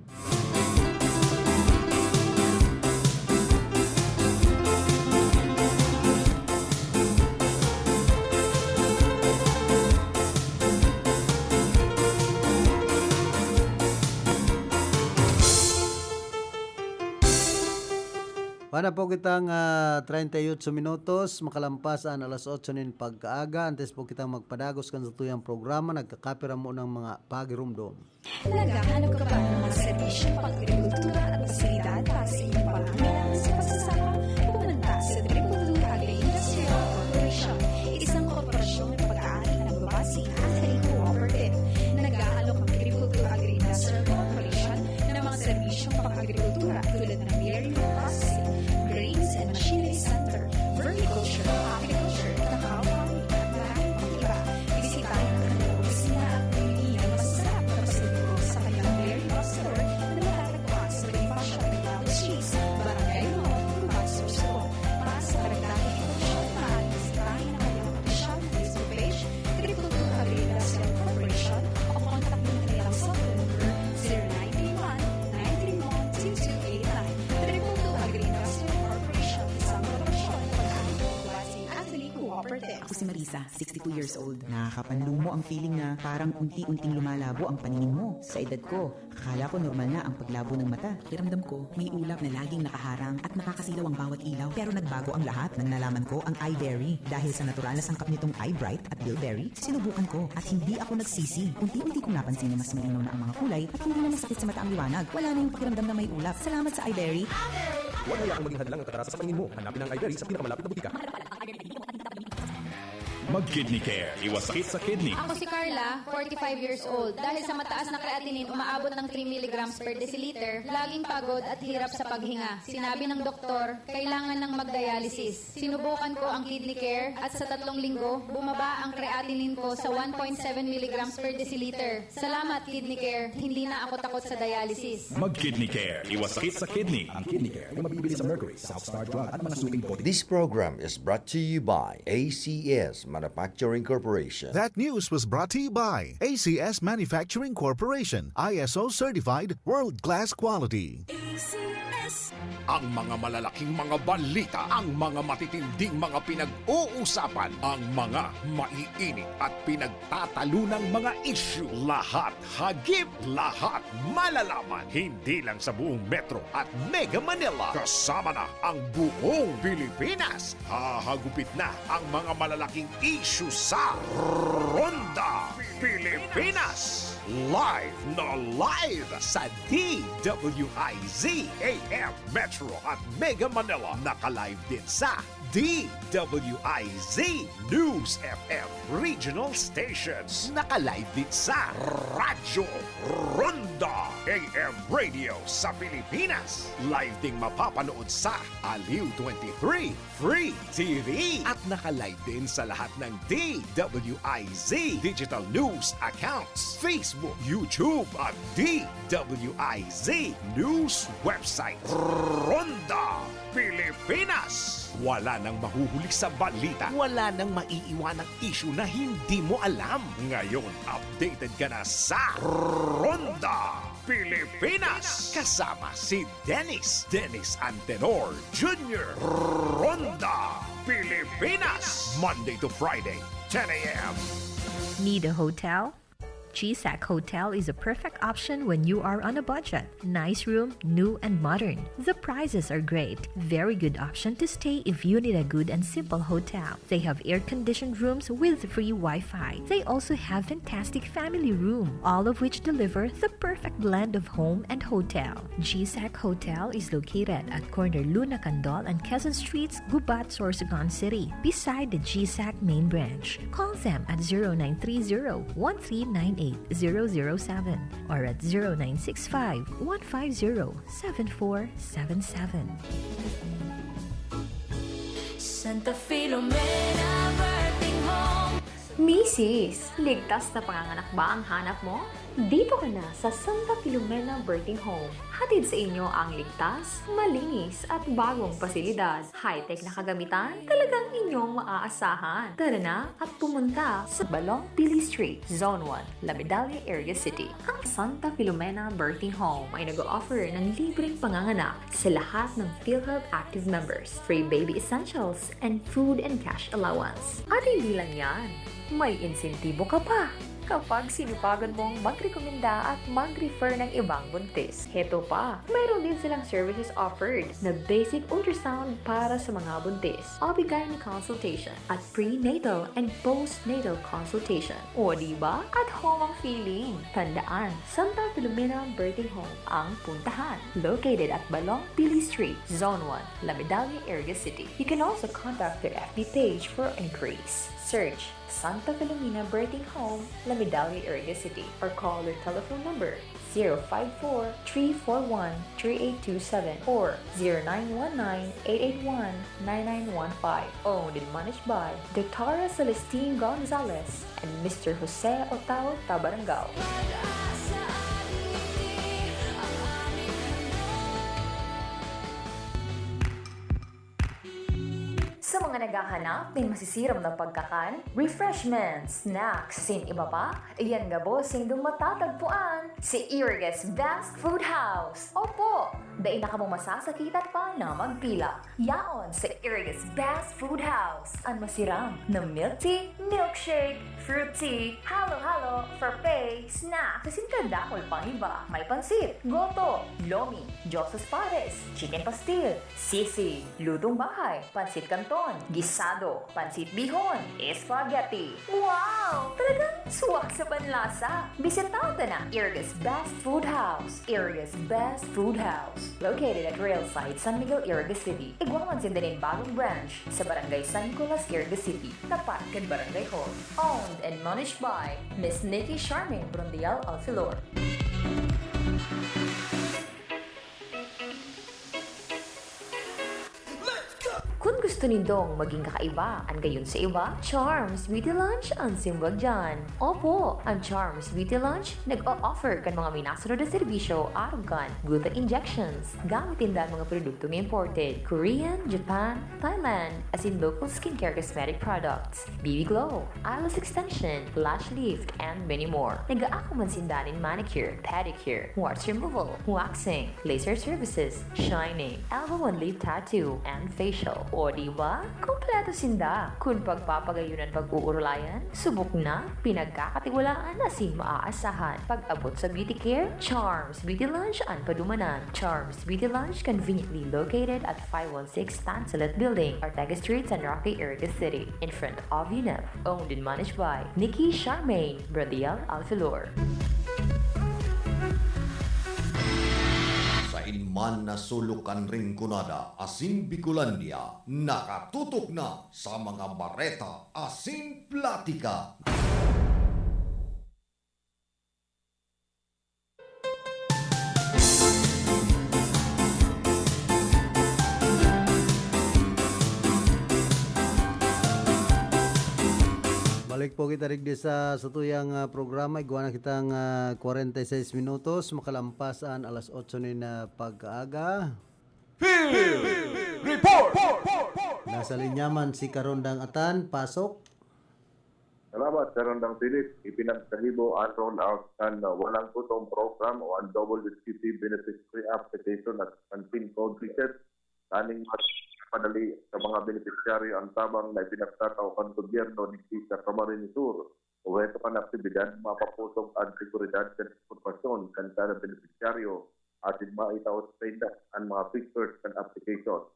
Wana po kitang, ah, treinta y ocho minutos, makalampas an alas otso nin pagkaaga. Antes po kitang magpadagos kan satuyang programa, nagkakapira mo ng mga pagirumdom. Naghahanap ka ba ng mga serbisyong pang-agrikultura at pasilidad para sa iyong pangangailangan sa pagsasaka? Pumunta sa Triple Two Agri-Industrial Corporation, isang korporasyong nagpag-aari na nagbabase sa Agri-Cooperative. Nag-aalok ang Triple Two Agri-Industrial Corporation ng mga serbisyong pang-agrikultura tulad ng dairy processing, grains and machinery center, vermiculture, apiculture, cacao farming, at marami pang iba. Bisitahin ang kanilang opisina at bumili ng masasarap na pasalubong sa kanilang dairy store na matatagpuan sa Bonifacio Arellano Street, Barangay Lomon, Cubao, Sorsogon. Para sa karagdagang impormasyon, maaaring bisitahin ang kanilang opisyal na Facebook page, Triple Two Agri-Industrial Corporation, o kontakin ang kanilang cellphone number, zero nine three one, nine three one, two two eight nine. Triple Two Agri-Industrial Corporation, isang korporasyon na pag-aari ng Bonifacio Agri Cooperative. Ako si Marisa, sixty-two years old. Nakakapanlumo ang feeling na parang unti-unting lumalabo ang paningin mo. Sa edad ko, akala ko normal na ang paglabo ng mata. Pakiramdam ko, may ulap na laging nakaharang at nakakasilaw ang bawat ilaw. Pero nagbago ang lahat nang nalaman ko ang Eye Berry. Dahil sa natural na sangkap nitong Eye Bright at Bilberry, sinubukan ko at hindi ako nagsisi. Unti-unti kong napansin na mas malinaw na ang mga kulay at hindi na masakit sa mata ang liwanag. Wala na yung pakiramdam na may ulap. Salamat sa Eye Berry. Huwag hayaang maging hadlang ang kagarasan sa paningin mo. Hanapin ang Eye Berry sa pinakamalapit na butika. Mag-Kidney Care. Iwas sakit sa kidney. Ako si Carla, forty-five years old. Dahil sa mataas na creatinine, umaabot ng three milligrams per deciliter, laging pagod at hirap sa paghinga. Sinabi ng doktor, kailangan ng magdialysis. Sinubukan ko ang Kidney Care at sa tatlong linggo, bumaba ang creatinine ko sa one point seven milligrams per deciliter. Salamat, Kidney Care. Hindi na ako takot sa dialysis. Mag-Kidney Care. Iwas sakit sa kidney. Ang Kidney Care ay mabibili sa Mercury, South Star Drug at mga suking bote. This program is brought to you by A C S Manufacturing Corporation. That news was brought to you by A C S Manufacturing Corporation, I S O certified, world-class quality. A C S. Ang mga malalaking mga balita, ang mga matitinding mga pinag-uusapan, ang mga maiinit at pinagtatalunang mga isyu, lahat hagip, lahat malalaman. Hindi lang sa buong Metro at Mega Manila, kasama na ang buong Pilipinas. Hahagupit na ang mga malalaking isyu sa Ronda Pilipinas. Live na live sa D W I Z A M Metro at Mega Manila. Naka-live din sa D W I Z News F M Regional Stations. Naka-live din sa Radyo Ronda. A M radio sa Pilipinas. Live ding mapapanood sa Aliw twenty-three Free T V. At naka-live din sa lahat ng D W I Z digital news accounts, Facebook, YouTube, at D W I Z news website. Ronda Pilipinas. Wala nang mahuhuli sa balita. Wala nang maiiwanang isyu na hindi mo alam. Ngayon, updated ka na sa Ronda Pilipinas. Kasama si Dennis, Dennis Antenor Junior. Ronda Pilipinas. Monday to Friday, ten a.m. Need a hotel? G SAC Hotel is a perfect option when you are on a budget. Nice room, new and modern. The prices are great. Very good option to stay if you need a good and simple hotel. They have air-conditioned rooms with free Wi-Fi. They also have fantastic family room, all of which deliver the perfect blend of home and hotel. G SAC Hotel is located at corner Luna Candol and Quezon Streets, Gubat, Sorsogon City, beside the G SAC main branch. Call them at zero nine three zero, one three nine eight, zero zero seven or at zero nine six five, one five zero, seven four seven seven. Santa Filomena Birthing Home. Misis, ligtas na panganganak ba ang hanap mo? Dito ka na sa Santa Filomena Birthing Home. Hatid sa inyo ang ligtas, malinis at bagong pasilidad. High-tech na kagamitan, talagang inyong maaasahan. Tara na at pumunta sa Balong Pili Street, Zone one, La Medalla, Iriga City. Ang Santa Filomena Birthing Home ay nag-o-offer ng libreng panganganak sa lahat ng PhilHealth Active members, free baby essentials, and food and cash allowance. At hindi lang yan, may insentibo ka pa kapag sinupagan mong magrekomenda at mag-refer ng ibang buntis. Heto pa, mayroon din silang services offered na basic ultrasound para sa mga buntis, O B-gyne consultation, at prenatal and postnatal consultation. O di ba? At home ang feeling! Tandaan, Santa Filomena Birthing Home ang puntahan. Located at Balong Pili Street, Zone one, La Medalla, Iriga City. You can also contact their F B page for inquiries. Search Santa Filomena Birthing Home, La Medalla, Iriga City, or call their telephone number zero five four, three four one, three eight two seven or zero nine one nine, eight eight one, nine nine one five. Owned and managed by Doctora Celestine Gonzalez and Mister Jose Otao Tabarangao. Sa mga naghahanap nin masisiram na pagkakan, refreshments, snacks, asin iba pa, iyan gabos sindong matatagpuan sa Iriga's Best Food House. Opo, dai na kamo masasakitan pa na magpila. Yaon sa Iriga's Best Food House an masiram na milk tea, milkshake, fruit tea, halo-halo, frappe, snacks, asin kadakul pang iba. May pansit, goto, lomi, Diosas Pares, chicken pastil, sisig, lutong bahay, pansit canton, gisado, pansit bihon, spaghetti. Wow! Talagang suwak sa panlasa! Bisita ta na Iriga's Best Food House. Iriga's Best Food House. Located at Railside, San Miguel, Iriga City. Igwa man sinda nin bagong branch sa Barangay San Nicolas, Iriga City, tapat kan Barangay Hall. Owned and managed by Miss Nikki Charmaine Brondial Alfilor. Kun gusto nindong maging kakaiba an gayon sa iba, Charms Beauty Lounge an simbag diyan. Opo, an Charms Beauty Lounge nag-o-offer kan mga minasunod na serbisyo arog kan gluta injections. Gamit ninda an mga produktong imported, Korean, Japan, Thailand, asin local skincare cosmetic products, B B Glow, eyelash extension, lash lift, and many more. Nag-aako man sinda nin manicure, pedicure, warts removal, waxing, laser services, shining, elbow and lip tattoo, and facial. O di ba? Kompleto sinda! Kun pagpapagayon an pag-uurulayan, subok na, pinagkakatiwalaan asin maaasahan. Pag-abot sa beauty care, Charms Beauty Lounge an padumanan. Charms Beauty Lounge, conveniently located at five one six Tanzalet Building, Ortega Street, San Roque, Iriga City, in front of UNEP. Owned and managed by Nikki Charmaine Bradial Alfilor. Sain man na sulok kan Rinconada asin Bicolandia, nakatutok na sa mga bareta asin platika. Po kita digdi sa satuyang, ah, programa, igwa na kitang, ah, kwarenta y seis minutos, makalampas an alas otso nin, ah, pagkaaga. Nasa linya man si Karondang Atan, pasok. Salamat, Karondang Philip. Ipinagkahibo an roll out kan, ah, walang gutom program o an W T P beneficiary application at kan pin code reset. Taning mas padali sa mga benepisyaryo ang tabang na ipinagtatao kan gobyerno digdi sa Camarines Sur. Obheto kan aktibidad, mapapusog an seguridad kan impormasyon kan kada benepisyaryo asin maitao sa sainda an mga features kan application.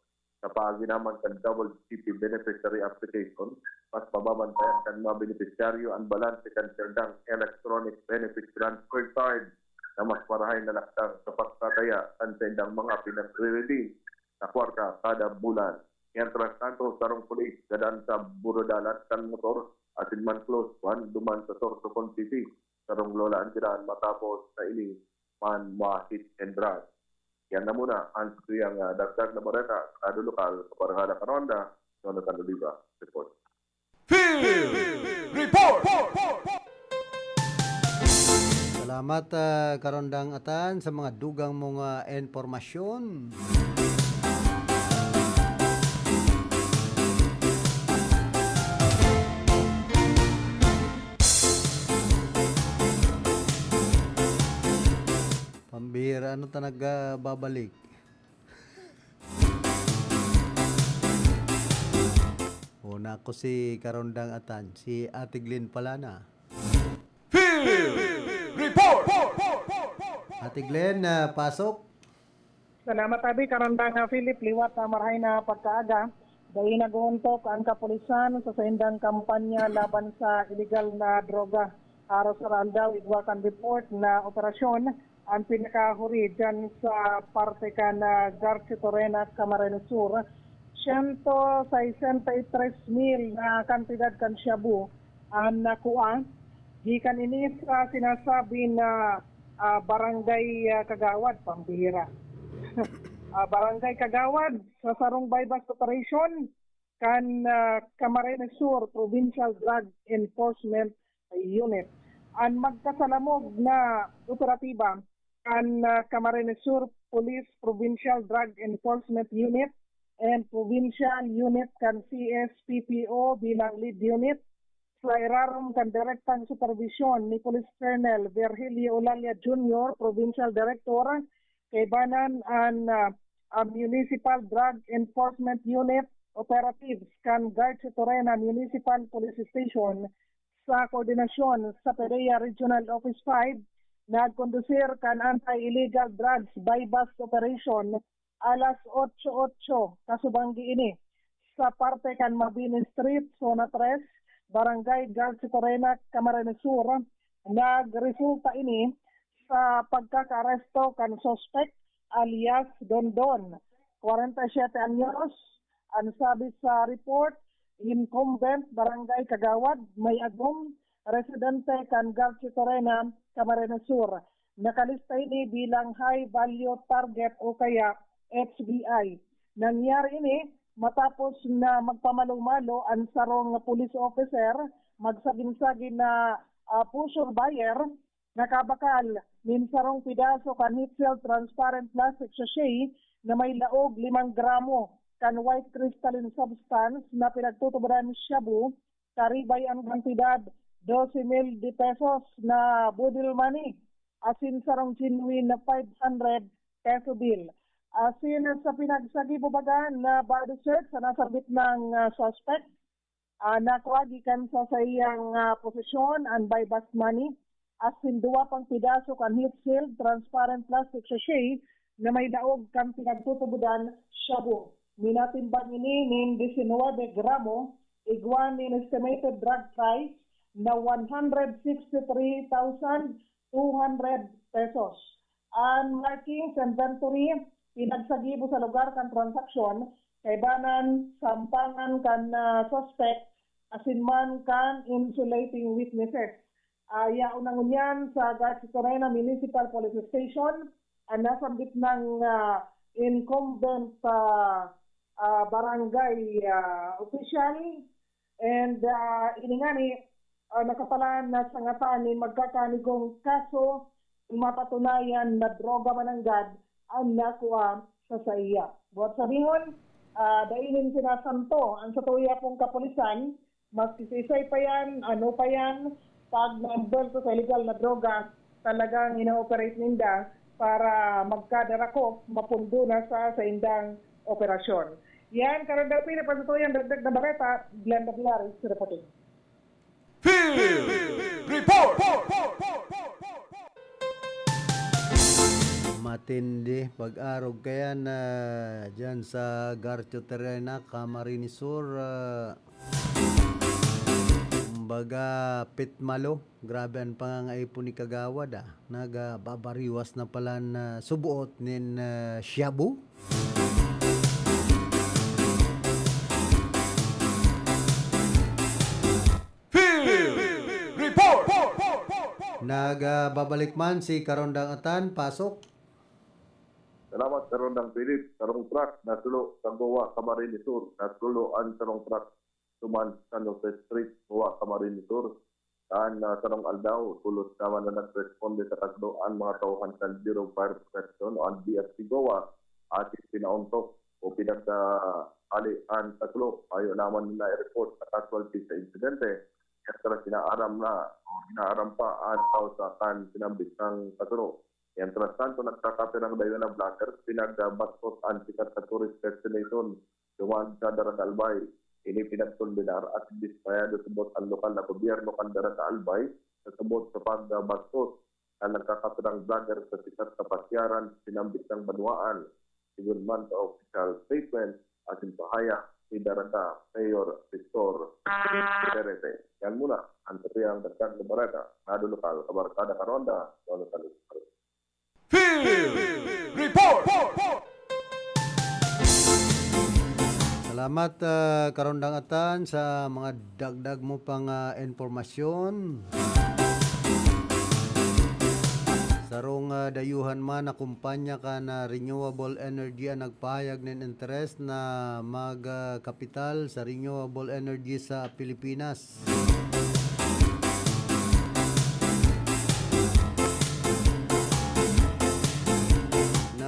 Sa paagi naman kan W T P beneficiary application, mas mababantayan kan mga benepisyaryo an balanse kan saindang electronic benefit transfer card na mas marahay na lakdang sa pagtataya kan saindang mga pinagre-redeem na kwarta kada bulan. Mientras tanto, sarong pulis gadan sa burodalan kan motor asin man close one duman sa Sorsogon City, sarong lola an gadan matapos na ini man ma-hit and run. Yan na muna ang satuyang, ah, dagdag na bareta sa Dulukal, Kabarangala Karonda, Jonathan Oliva, report. Field Report! Salamat, ah, Karondang Atan, sa mga dugang mong, ah, impormasyon. Pambihira, ano ta nagbabalik? Una ko si Karondang Atan, si Ate Glenn pala na. Field Report! Ate Glenn, ah, pasok. Salamat, Abi. Karandang, ah, Philip, liwat na marahay na pagkaaga. Dai nag-uuntok ang kapulisan sa saindang kampanya laban sa iligal na droga. Aros sa aldaw, igwa kan report na operasyon ang pinakahuri dyan sa parte kan, ah, Garchitorena, Camarines Sur. Siyento sesenta y tres mil na kantidad kan shabu ang nakua. Gikan ini sa sinasabi na, ah, barangay, ah, kagawad, pambihira. Ah, barangay kagawad sa sarong buy-bust operation kan, ah, Camarines Sur Provincial Drug Enforcement Unit. An magkasalamog na operatiba kan, ah, Camarines Sur Police Provincial Drug Enforcement Unit and Provincial Unit kan C S P P O bilang lead unit sa irarom kan direktang superbisyon ni Police Colonel Virgilio Olalia Junior, Provincial Director, kaibanan an, ah, ah, Municipal Drug Enforcement Unit operatives kan Garchitorena Municipal Police Station sa koordinasyon sa PDEA Regional Office five, nagkondusir kan anti-illegal drugs buy-bust operation alas otso otso kasubanggi ini sa parte kan Mabini Street, Zona tres, Barangay Garchitorena, Camarines Sur. Nagresulta ini sa pagkakaaresto kan suspek alias Dondon, kwarenta y siyete anyos, an sabi sa report, incumbent Barangay Kagawad, May Agom, residente kan Garchitorena, Camarines Sur. Nakalista ini bilang high value target o kaya H V I. Nangyari ini matapos na magpamalo-malo an sarong police officer, magsagin-sagin na, ah, pusher buyer, nakabakal nin sarong pidaso kan Hitzel transparent plastic sachet na may laog limang gramo kan white crystalline substance na pinagtutubodan shabu, karibay an kantidad dose mil de pesos na boodle money, asin sarong genuine na five hundred peso bill. Asin sa pinagsagibo baga na body search sa nasambit nang, ah, suspect, ah, nakua gikan sa saiyang, ah, posesyon an buy-bust money, asin duwa pang pidaso kan heat-sealed transparent plastic sachet na may laog kan pinagtutubodan shabu. Minatimbang ini nin diecinuebe gramo, igwa nin estimated drug price na one hundred sixty-three thousand two hundred pesos. An markings inventory pinagsagibo sa lugar kan transaksyon, kaibanan sampangan kan, ah, suspect asin man kan insulating witnesses. Ah, yaon na ngunyan sa Garchitorena Municipal Police Station an nasambit nang, ah, incumbent, ah, ah, barangay, ah, official, and, ah, ini ngani, ah, nakapalan na sa ngatan nin magkakanigong kaso kung mapatunayan na droga mananggad an nakua sa saiya. Buot sabihon, ah, dai nin sinasanto an satuya pong kapulisan, maski siisay pa yan, ano pa yan, pag naembwelto sa illegal na droga, talagang ina-operate ninda para magkadarakop, mapundo na sa saindang operasyon. Yan, karagdagan pa sa tuyang dagdag na bareta, Glenda Pilares reporting. Field Report! Matindi pag-arog kaya na dyan sa Garcho Terena, Camarines Sur. Ah, kumbaga, pitmalo. Grabe ang pangangaipon ni Kagawad ah. Nagbabariwas na pala na subuot nin ah, shabu. Field Report! Nagbabalik man si Karondang Atan, pasok. Salamat, Karondang Philip. Sarong truck nasulo sa Goa, Camarines Sur. Nasulo an sarong truck duman sa San Jose Street, Goa, Camarines Sur. Kan ah, sarong aldaw, tolos naman na nagresponde sa kaso an mga tauhan kan Bureau of Fire Protection o an B F P Goa, asin pinaontok o pinagdali an kaso. Mayo naman na i-report na casualty sa insidente. Mientras inaaram na o inaaram pa an kausa kan sinambit na kaso. Mientras tanto, nagkakapirang dayon na vloggers pinagbastos an sikat na tourist destination duman sa Daraga Albay. Ini pinagkondenar asin dismayado subot an lokal na gobyerno kan Daraga Albay sa subot sa pagbastos kan nagkakapirang vlogger sa sikat na pasyaran sa sinambit na banwaan, sigon man sa opisyal statement asin pahayag ni Daraga Mayor Victor Terete. Yan muna ang satuyang dagdag na bareta. Nado lokal, Kabarkada Karonda, Jonathan Esparza. Field Report! Salamat, ah, Karondang Atan, sa mga dagdag mo pang ah, impormasyon. Sarong ah, dayuhan man na kumpanya kan ah, renewable energy an nagpahayag nin interes na magkapital sa renewable energy sa Pilipinas.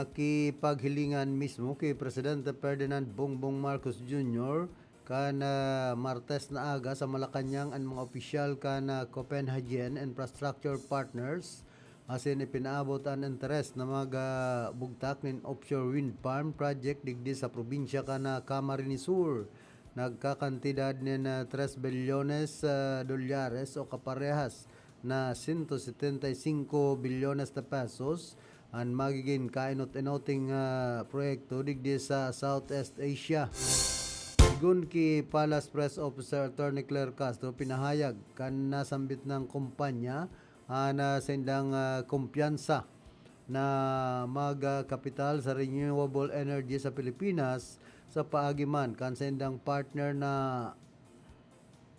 Nakipaghilingan mismo ki Presidente Ferdinand Bongbong Marcos Junior kan ah, Martes na aga sa Malacañang an mga opisyal kan ah, Copenhagen Infrastructure Partners asin ipinaabot an interes na magbugtak nin offshore wind farm project digdi sa probinsya kan ah, Camarines Sur. Nagkakantidad nin ah, tres bilyones ah, dolyares o kaparehas na sento setenta y singko bilyones na pesos an magigin kainot-inoting ah, proyekto digdi sa Southeast Asia. Sigon ki Palace Press Officer Attorney Claire Castro, pinahayag kan nasambit nang kumpanya an ah, saindang ah, kumpiyansa na magkapital sa renewable energy sa Pilipinas sa paagi man kan saindang partner na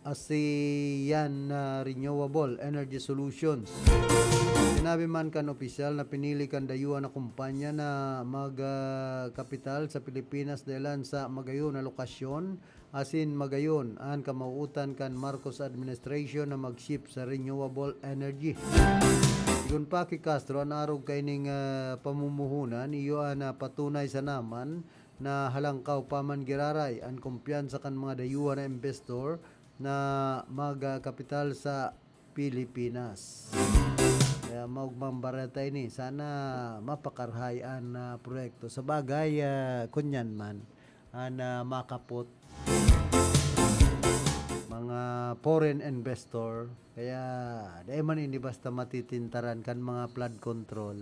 ASEAN na Renewable Energy Solutions. Sinabi man kan opisyal na pinili kan dayuhan na kumpanya na magkapital sa Pilipinas dahelan sa magayon na lokasyon asin magayon an kamawootan kan Marcos administration na mag-shift sa renewable energy. Sigon pa ki Castro, an arog kaining ah, pamumuhunan iyo an ah, patunay sa naman na halangkaw pa man giraray an kumpiyansa kan mga dayuhan na imbestor na magkapital sa Pilipinas. Kaya maugmang bareta ini, sana mapakarahay an ah, proyekto. Sa bagay, ah, kunyan man, an ah, makapot mga foreign investor, kaya dai man ini basta matitintaran kan mga flood control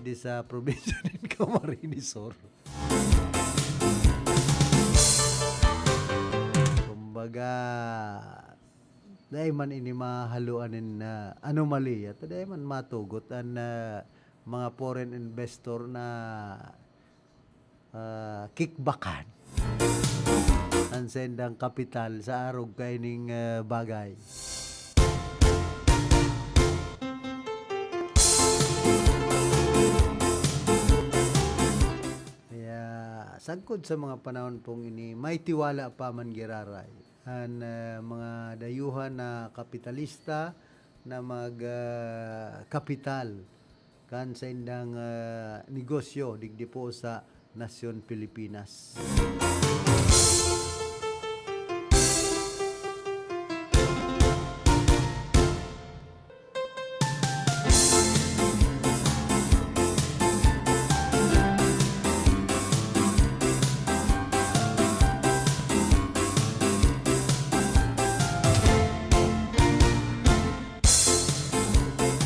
di sa probinsya nin Camarines Sur. Kumbaga, dai man ini mahaluan nin ah, anomalya, ta dai man matugot an ah, mga foreign investor na ah, kickbackan an saindang kapital sa arog kaining ah, bagay. Kaya sagkod sa mga panahon pong ini, may tiwala pa man giraray an, ah, mga dayuhan na kapitalista na mag, ah, kapital kan saindang, ah, negosyo digdi po sa nasyon Pilipinas.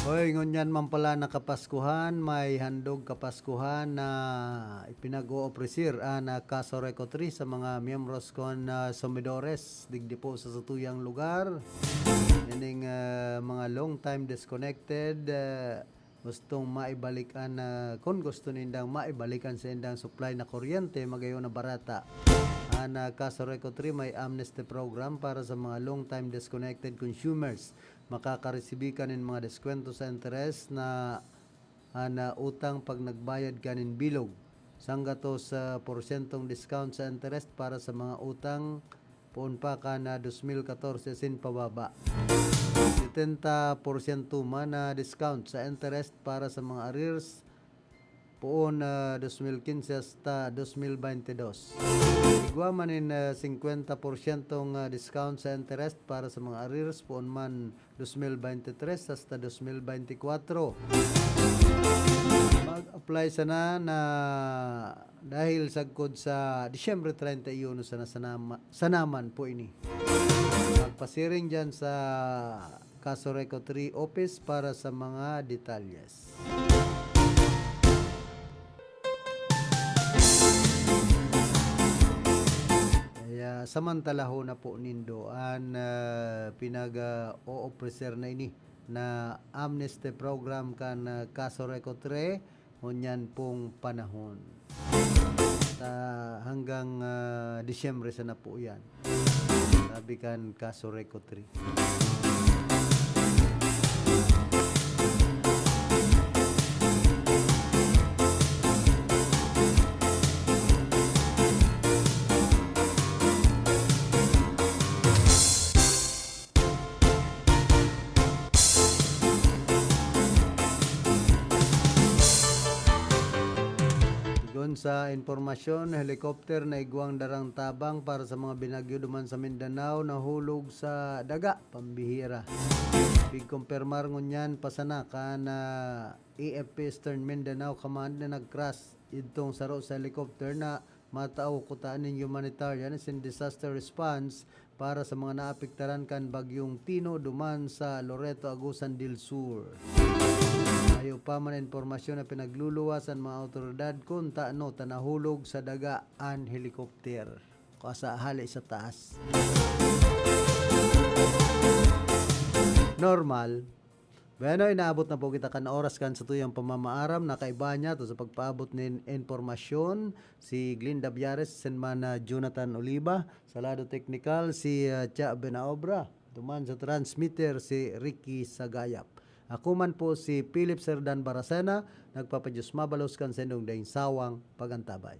Hoy, ngunyan man pala na Kapaskuhan, may handog Kapaskuhan na ipinag-oofrecer an, ah, Caso Recotre sa mga miyembros kon, ah, sumidores digdi po sa satuyang lugar. Ining, ah, mga long time disconnected, ah, gustong maibalik an, ah, kun gusto nindang maibalik an saindang supply na kuryente, magayon na barata. An, ah, Caso Recotre may amnesty program para sa mga long time disconnected consumers. Makakaresibi ka nin mga deskwento sa interes na, ah, na utang pag nagbayad ka nin bilog. Sanggatos sa porsyentong discount sa interest para sa mga utang poon pa kan dos mil katorse asin pababa. Setenta porsyento man na discount sa interest para sa mga arrears poon, ah, dos mil kinse hasta dos mil baynte dos. Igwa man nin, ah, singkwenta porsyentong, ah, discount sa interest para sa mga arrears poon man dos mil baynte tres hasta dos mil baynte kwatro. Mag-apply sana na dahil sagkod sa Disyembre treinta y uno sana, sana ma-, sana man po ini. Magpasiring diyan sa Caso Recotre Office para sa mga detalyes. Kaya samantalahon na po nindo an, ah, pinag, ah, o-ofrecer na ini na amnesty program kan, ah, Caso Recotre ngunyan pong panahon. Sa hanggang, ah, Disyembre sana po yan. Sabi kan Caso Recotre. Sigon sa impormasyon, helicopter na igwang darang tabang para sa mga binagyo duman sa Mindanao nahulog sa daga, pambihira. Pigkumpirmar ngunyan pa sana kan, ah, A F P Eastern Mindanao Command na nag-crash idtong saro sa helicopter na matao kuta nin humanitarian asin disaster response para sa mga naapektaran kan Bagyong Tino duman sa Loreto, Agusan del Sur. Mayo pa man impormasyon na pinagluluwas an mga awtoridad kun tano ta nahulog sa daga an helikopter. Kasa hali sa taas. Normal. Bueno, inaabot na po kita kan oras kan satuyang pamamaaram. Nakaiba niya to sa pagpaabot nin impormasyon si Glinda Biares, asin man, ah, Jonathan Oliva. Sa lado teknikal, si, ah, Cha Benaobra. Duman sa transmitter, si Ricky Sagayap. Ako man po si Philip Serdan Baracena, nagpapadiyos mabalos kan saindong daing sawang pag-antabay.